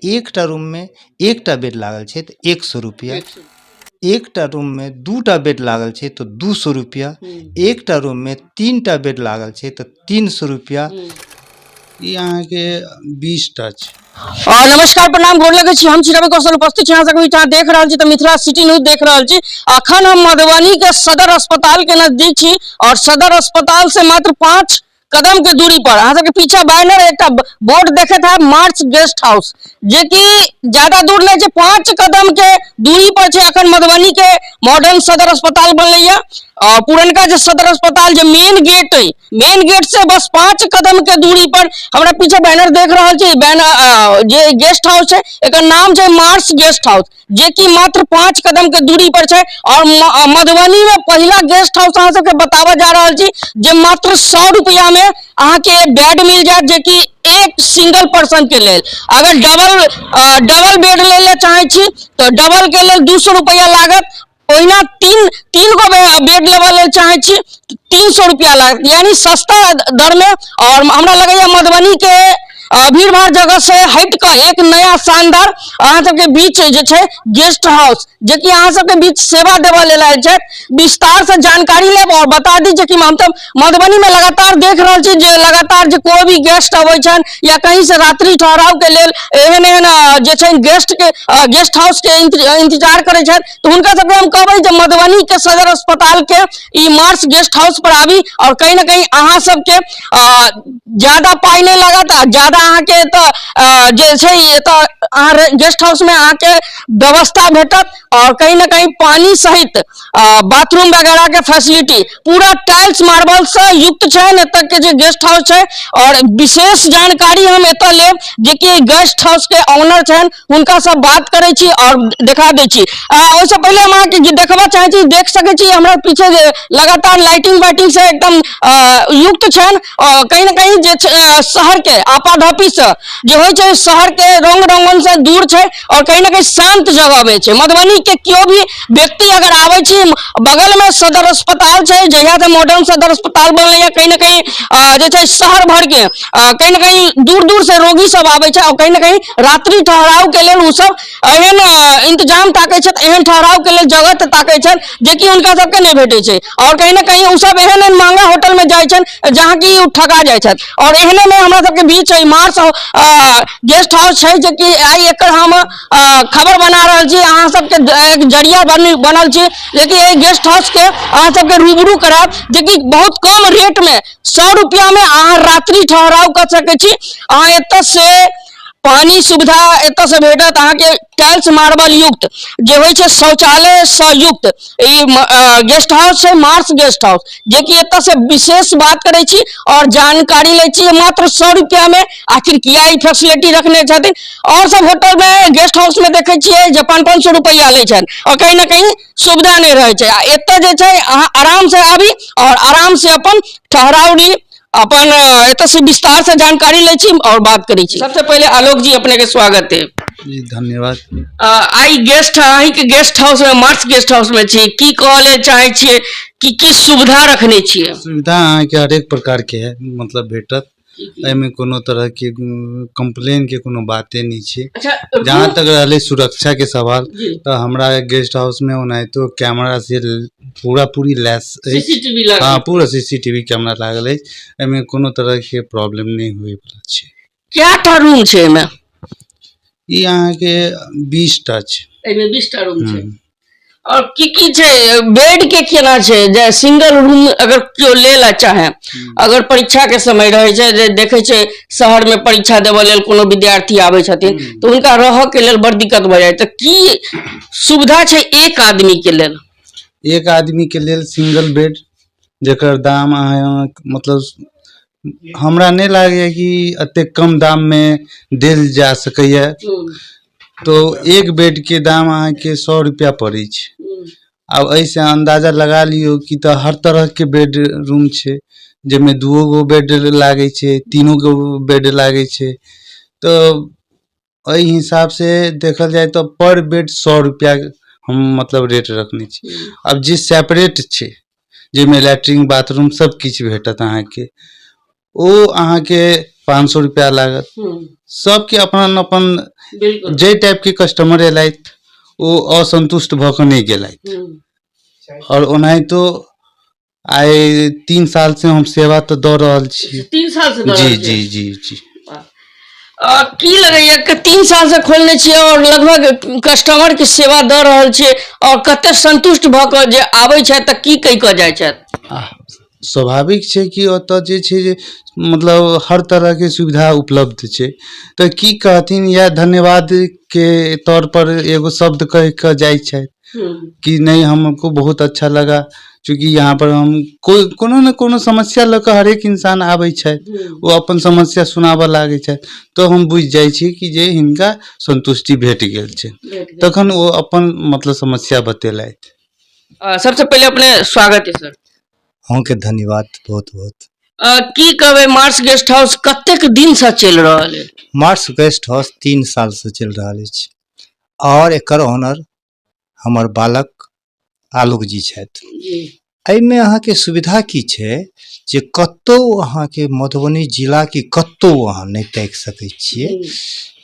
एकटा रूममे एकटा बेड लागल छै तऽ 100 रुपैआ, एकटा रूममे 2टा बेड लागल छै तऽ 200 रुपैआ, एकटा रूममे 3टा बेड लागल छै तऽ 300 रुपैआ। ई अहाँके 20टा छै। नमस्कार, प्रणाम, गोर लगै छी। हम छी रवि कौशल, उपस्थित छी अहाँ सबके बीच। अहाँ देख रहल छी तऽ मिथिला सिटी न्यूज देख रहल छी। अखन हम मधुबनी के सदर अस्पताल के नजदीक छी और सदर अस्पताल से मात्र 5 कदम के दूरी पर अहाँ सबके पीछा बैनर एकटा बोर्ड देखैत है, मार्च गेस्ट हाउस, जे कि ज्यादा दूर नहीं छै, 5 कदम के दूरी पर छै। अखन मधुबनी के मॉडर्न सदर अस्पताल बनलैया और पुरनका जे सदर अस्पताल जे मेन गेट है, मेन गेट से बस 5 कदम के दूरी पर हमरा पीछे बैनर देख रहल छी। बैनर जे गेस्ट हाउस है, एकर नाम छै मार्स गेस्ट हाउस, जे कि मात्र 5 कदम के दूरी पर छै। और मधुबनी में पहिला गेस्ट हाउस अहाँ सबके बताबऽ जा रहल छी जे मात्र 100 रुपया में अहाँ के बेड मिल जायत, जे कि एक सिंगल पर्सन के लेल। अगर डबल बेड ले ले चाहे छी तो डबल के लेल 200 रुपया लागत। ओहिना तीन गो बेड लेबऽ लेल चाहे छी 300 रुपया लागत, यानी सस्ता दर में। और हमरा लगैया मधुबनी के भीड़ भाड़ जगह से हट कऽ एक नया शानदार अहाँ सबके बीच जे छै गेस्ट हाउस, जे कि अहाँ सबके बीच सेवा देबऽ लेल आयल छथि। विस्तार से जानकारी लेब और बता दी जे कि हम सब मधुबनी में लगातार देख रहल छी जे लगातार जे कोई भी गेस्ट अबै छनि या कहीं से रात्रि ठहराव के लेल एहन एहन जे छै गेस्ट के गेस्ट हाउस के इंतजार करै छथि, तऽ हुनका सबके हम कहबै जे मधुबनी के सदर अस्पताल के ई मार्स गेस्ट हाउस पर आबी और कहीं ना कहीं अहाँ सबके ज्यादा पाइ नहि लागत आ ज्यादा अहाँके एतऽ जे छै एतऽ अहाँ गेस्ट हाउस में अहाँके व्यवस्था भेटत और कहीं ना कहीं पानी सहित बाथरूम वगैरह के फैसिलिटी पूरा टाइल्स मार्बल से युक्त छै एतऽ के जे गेस्ट हाउस छै। और विशेष जानकारी हम एतऽ लेब जे कि गेस्ट हाउस के ऑनर छनि, हुनका से बात करै छी और देखा दै छी। ओहिसँ पहिले हम अहाँके जे देखबऽ चाहै छी, देख सकै छी हमरा पीछे जे लगातार लाइटिंग वाइटिंग से एकदम युक्त छनि। कहीं ना कहीं जे शहर के आपाधापी से जे होइ छै, शहर के रंग रंगन से दूर छै और कहीं ना कहीं शांत जगह में छै। मधुबनी के केओ भी व्यक्ति अगर आबै छी, बगल में सदर अस्पताल छै, जहिया से मॉडर्न सदर अस्पताल बनलैया कहीं ना कहीं जे छै शहर भर के कहीं ना कहीं दूर दूर से रोगी सब आबै छै और कहीं ना कहीं रात्रि ठहराव के लेल ओ सब एहन इंतजाम ताकै छथि, एहन ठहराव के लेल जगह ताकै छथि जे कि हुनका सबके नहि भेटै छै। और कहीं ना कहीं ओ सब एहन एहन महंगा होटल में जाइ छनि जहाँ कि ओ ठका जाइ छथि। और एहने में हमरा सबके बीच है मार्स गेस्ट हाउस छै, जे कि आइ एकर हम खबर बना रहल छी, अहाँ सबके एक जरिया बनल छी, लेकिन एहि गेस्ट हाउस के अहाँ सबके रूबरू करायब, जे कि बहुत कम रेट में 100 रुपया में अहाँ रात्रि ठहराव कर सकै छी। अहाँ एतऽ से पानी सुविधा एतऽ से भेटत अहाँके, टाइल्स मार्बल युक्त जे होइ छै शौचालय से युक्त ई गेस्ट हाउस छै मार्स गेस्ट हाउस, जे कि एतऽ से विशेष बात करै छी और जानकारी लै छी मात्र 100 रुपया में आखिर किया ई फैसिलिटी रखने छथिन। और सब होटल में गेस्ट हाउस में देखै छियै जे 500 रुपया लै छनि और कहीं ना कहीं सुविधा नहि रहै छै। आ एतऽ जे छै अहाँ आराम से आबी और आराम से अपन ठहराव ली, अपन एतऽ से विस्तार से जानकारी लै छी और बात करै छी। सबसे पहिले आलोक जी अपने के स्वागत है। जी धन्यवाद। आइ गेस्ट अहीं के गेस्ट हाउस में मार्स गेस्ट हाउस में छी, की कहले चाहे छियै कि की सुविधा रखने छियै? सुविधा अहाँके हरेक प्रकार के है, मतलब भेटत, एहिमे कोनो तरह के कंप्लेन के कोनो बाते नहि छै। अच्छा, जहाँ तक रहलै सुरक्षा के सवाल, जी। तऽ हमरा गेस्ट हाउस में ओनाहितो कैमरा से पूरा पूरी लैस अछि। सीसीटीवी लागल। हाँ, पूरा सीसीटीवी कैमरा लागल अछि, एहिमे कोनो तरह के प्रॉब्लम नहि होय वाला छै। कएटा रूम छै एहिमे? ई अहाँके 20टा छै। एहिमे 20टा रूम छै। और की की छै बेड के केना छै, जे सिंगल रूम अगर केओ ले ला चाहे, अगर परीक्षा के समय रहै छै, जे देखै छै शहर में परीक्षा देबऽ लेल कोनो विद्यार्थी आबै छथिन तऽ हुनका रहऽ के लेल बड़ दिक्कत भऽ जाइ, तऽ की सुविधा छै एक आदमी के लेल? एक आदमी के लेल सिंगल बेड, जकर दाम अहाँ मतलब हमरा नहि लागैया कि एतेक कम दाम में देल जा सकैया। तो एक बेड के दाम अहाँके 100 रुपया पड़ै छै। आब एहिसँ अन्दाजा लगा लियौ कि तऽ हर तरहके बेड रूम छै, जाहिमे 2 गो बेड लागै छै, 3 गो बेड लागै छै। तऽ एहि हिसाबसँ देखल जाय तऽ पर बेड 100 रुपया हम मतलब रेट रखने छी। आब जे सेपरेट छै, जाहिमे लैट्रिन बाथरूम सब किछु भेटत अहाँके, ओ अहाँके 500 रुपया लागत। सबके अपन अपन बिल्कुल जाहि टाइपके कस्टमर एलथि ओ असन्तुष्ट भऽ कऽ नहि गेलथि। आओर ओनाहितो आइ 3 साल से हम सेवा तऽ दऽ रहल छी। 3 साल से दऽ जी रहल छियै? जी जी जी। की लगैया कि 3 साल से खोलने छियै और लगभग कस्टमर के सेवा दऽ रहल छियै, और कते संतुष्ट भऽ कऽ जे आबै छथि तऽ की कहि कऽ जाइ छथि? स्वाभाविक छै कि ओतऽ जे छै जे मतलब हर तरहके सुविधा उपलब्ध छै, तऽ की कहथिन, इएह धन्यवादके तौर पर एगो शब्द कहि कऽ जाइ छथि कि नहीं हमको बहुत अच्छा लगा, चूँकि यहाँ पर हम कोइ कोनो ने कोनो समस्या लऽ कऽ हरेक इंसान आबै छथि, ओ अपन समस्या सुनाबऽ लागै छथि, तऽ हम बुझि जाइ छी कि जे हिनका सन्तुष्टि भेट गेल छै, तखन ओ अपन मतलब समस्या बतेलथि। सबसे पहिले अपने स्वागत है सर। अहूँके धन्यवाद बहुत बहुत। की कहबै, मार्स गेस्ट हाउस कतेक दिन से चलि रहल है? मार्स गेस्ट हाउस 3 साल से चलि रहल अछि और एकर ऑनर हमर बालक आलोक जी छथि। एहिमे अहाँके सुविधा की छै जे कतौ अहाँके मधुबनी जिला के कतौ अहाँ नहि ताकि सकै छियै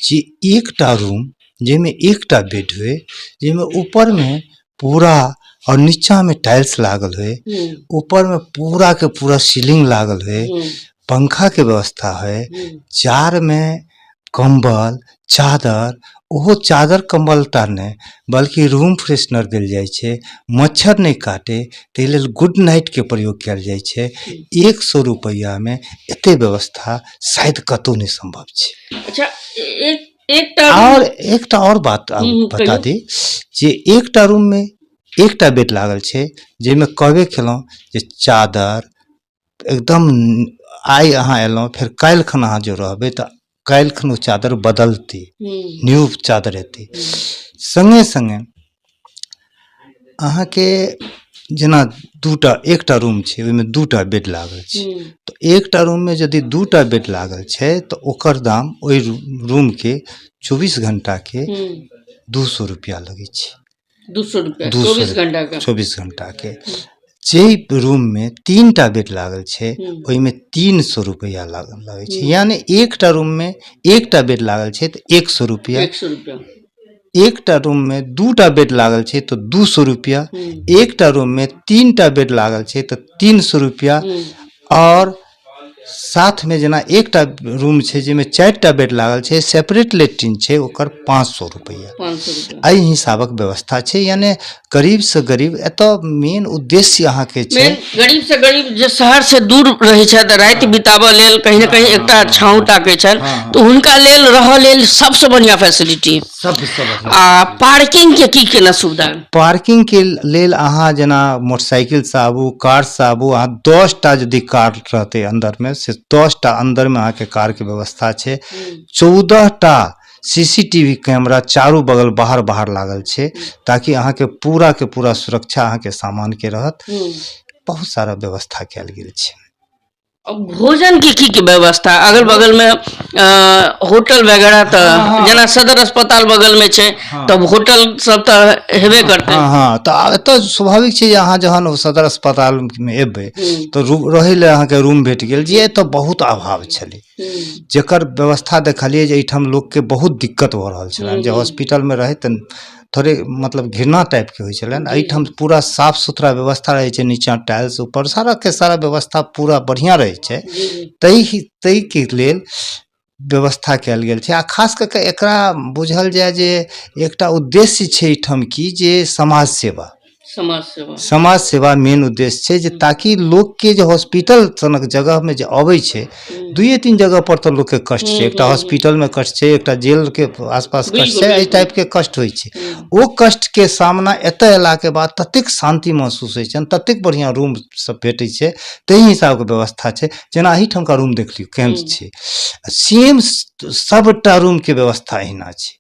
जे एकटा रूम जाहिमे एकटा बेड होइ, जाहिमे ऊपरमे पूरा और नीचामे टाइल्स लागल होइ, ऊपरमे पूरा के पूरा सीलिंग लागल होइ, पंखा के व्यवस्था होइ, जाड़मे कम्बल चादर, ओहो चादर कम्बल टा नहि बल्कि रूम फ्रेशनर देल जाइ छै, मच्छर नहि काटे ताहि लेल गुड नाइटके प्रयोग कयल जाइ छै। 100 रुपैआमे एते व्यवस्था शायद कतहु नहि सम्भव छै। अच्छा, एकटा और एकटा और बात बता दी जे एकटा रूममे एकटा बेड लागल छै, जाहिमे कहबे केलहुँ जे चादर एकदम, आइ अहाँ एलहुँ फेर काल्हि खन अहाँ जो रहबै तऽ काल्हि खन ओ चादर बदलतै, न्यू चादर एतै। सङ्गे सङ्गे अहाँके जेना दूटा एकटा रूम छै ओहिमे दूटा बेड लागल छै, तऽ एकटा रूममे यदि दूटा बेड लागल छै तऽ ओकर दाम ओहि रूमके 24 घंटाके 200 रुपैआ लगै छै। 200 रुपैआ 200 24 घंटा के? 24 घंटाके। जाहि रूममे 3टा बेड लागल छै ओहिमे 300 रुपैआ लागै छै, यानी एकटा रूममे एकटा बेड लागल छै तऽ 100 रुपैआ, 100 रुपैआ। एकटा रूममे 2टा बेड लागल छै तऽ 200 रुपैआ, एकटा रूममे 3टा बेड लागल छै तऽ 300 रुपैआ, और साथमे जेना एकटा रूम छै जाहिमे 4टा बेड लागल छै, सेपरेट लेट्रिन छै, ओकर 500 रुपैआ। 500 रुपैआ। एहि हिसाबक व्यवस्था छै, यानी गरीबसँ गरीब एतऽ मेन उद्देश्य अहाँके छै मेन गरीब से गरीब जे शहर से दूर रहै छथि, राति बिताबऽ लेल कहीं ने कहीं एकटा छाँव ताकै छनि, तऽ हुनका लेल रहऽ लेल सबसँ बढ़िआँ फैसिलिटी। सबसँ बढ़िआँ। आ पार्किंग के की केना सुविधा? पार्किंग के लेल अहाँ जेना मोटरसाइकिलसँ आबू, कारसँ आबू, अहाँ 10टा यदि कार रहतै अन्दरमे से 10टा अन्दरमे अहाँके कारके व्यवस्था छै। 14टा CCTV camera चारू बगल बाहर बाहर लागल छै ताकि अहाँके पूरा के पूरा सुरक्षा अहाँके सामानके रहत। बहुत सारा व्यवस्था कयल गेल छै। भोजन के की की व्यवस्था? अगल बगल में होटल वगैरह तऽ जेना सदर अस्पताल बगल में छै तऽ होटल सब तऽ हेबे करतै। हँ हँ, तऽ एतऽ स्वाभाविक छै जे अहाँ जहन सदर अस्पताल मे एबै तऽ रहै लए अहाँके रूम भेट गेल, जे एतऽ बहुत अभाव छलै, जकर व्यवस्था देखलियै जे एहिठाम लोकके बहुत दिक्कत भऽ रहल छलनि, जे हॉस्पिटलमे रहै तऽ थोड़े मतलब घृणा टाइपके होइ छलनि। एहिठाम पूरा साफ सुथरा व्यवस्था रहै छै, नीचाँ टाइल्स ऊपर सारा के सारा व्यवस्था पूरा बढ़िआँ रहै छै, ताहिके लेल व्यवस्था कयल गेल छै। आ खास कऽ कऽ एकरा बुझल जाय जे एकटा उद्देश्य छै एहिठाम की जे समाज सेवा, समाज सेवा, समाज सेवा मेन उद्देश्य छै, जे ताकि लोकके जे हॉस्पिटल सनक जगहमे जे अबै छै, 2-3 जगह पर तऽ लोकके कष्ट छै, एकटा हॉस्पिटलमे कष्ट छै, एकटा जेलके आसपास कष्ट छै, एहि टाइपके कष्ट होइ छै। ओ कष्टके सामना एतऽ अयलाके बाद ततेक शान्ति महसूस होइ छनि, ततेक बढ़िआँ रूम सब भेटै छै, ताहि हिसाबके व्यवस्था छै। जेना एहिठामका रूम देख लियौ केहन छै, सेम सबटा रूमके व्यवस्था एहिना छै,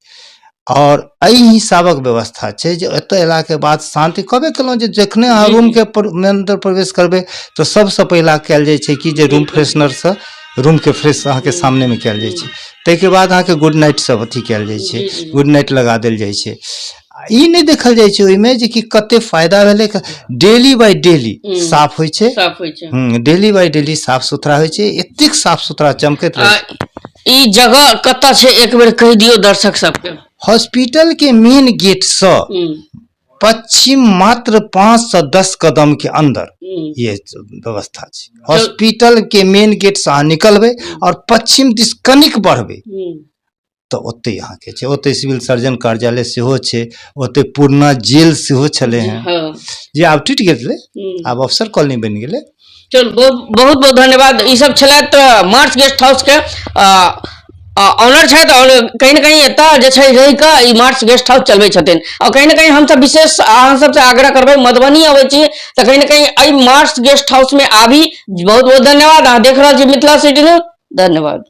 आओर एहि हिसाबक व्यवस्था छै जे एतऽ अयलाके बाद शान्ति। कहबे केलहुँ जे जखने अहाँ रूमके अन्दर प्रवेश करबै तऽ सबसँ पहिला कयल जाइ छै कि जे रूम फ्रेशनरसँ रूमके फ्रेश अहाँके सामनेमे कयल जाइ छै, ताहिके बाद अहाँके गुड नाइट सब अथी कयल जाइ छै, गुड नाइट लगा देल जाइ छै। ई नहि देखल जाइ छै ओहिमे जे कि कते फायदा भेलै, डेली बाय डेली साफ होइ छै, साफ होइ छै, डेली बाय डेली साफ सुथरा होइ छै, एतेक साफ सुथरा चमकैत रहै छै। ई जगह कतऽ छै एक बेर कहि दियौ दर्शक सबके। हॉस्पिटल के मेन गेट से पश्चिम मात्र 5 से 10 कदम के अंदर ये व्यवस्था छै। हॉस्पिटल के मेन गेट से अहाँ निकलबै और पश्चिम दिस कनिक बढ़बै तऽ ओतहि अहाँके छै। ओतहि सिविल सर्जन कार्यालय सेहो छै, ओतहि पुरना जेल सेहो छलै हेँ जे आब टूटि गेल छलै, आब अफसर कॉलोनी बनि गेलै। चल, बहुत बहुत बहुत धन्यवाद। ई सब छलथि मार्च गेस्ट हाउस के ऑनर छथि और कहीं ना कहीं एतऽ जे छै रहि कऽ ई मार्च गेस्ट हाउस चलबै छथिन। और कहीं ना कहीं हमसब विशेष अहाँ सबसँ आग्रह करबै, मधुबनी अबै छी तऽ कहीं ना कहीं एहि मार्च गेस्ट हाउस में आबी। बहुत बहुत धन्यवाद। अहाँ देख रहल छी मिथिला सिटी न्यूज। धन्यवाद।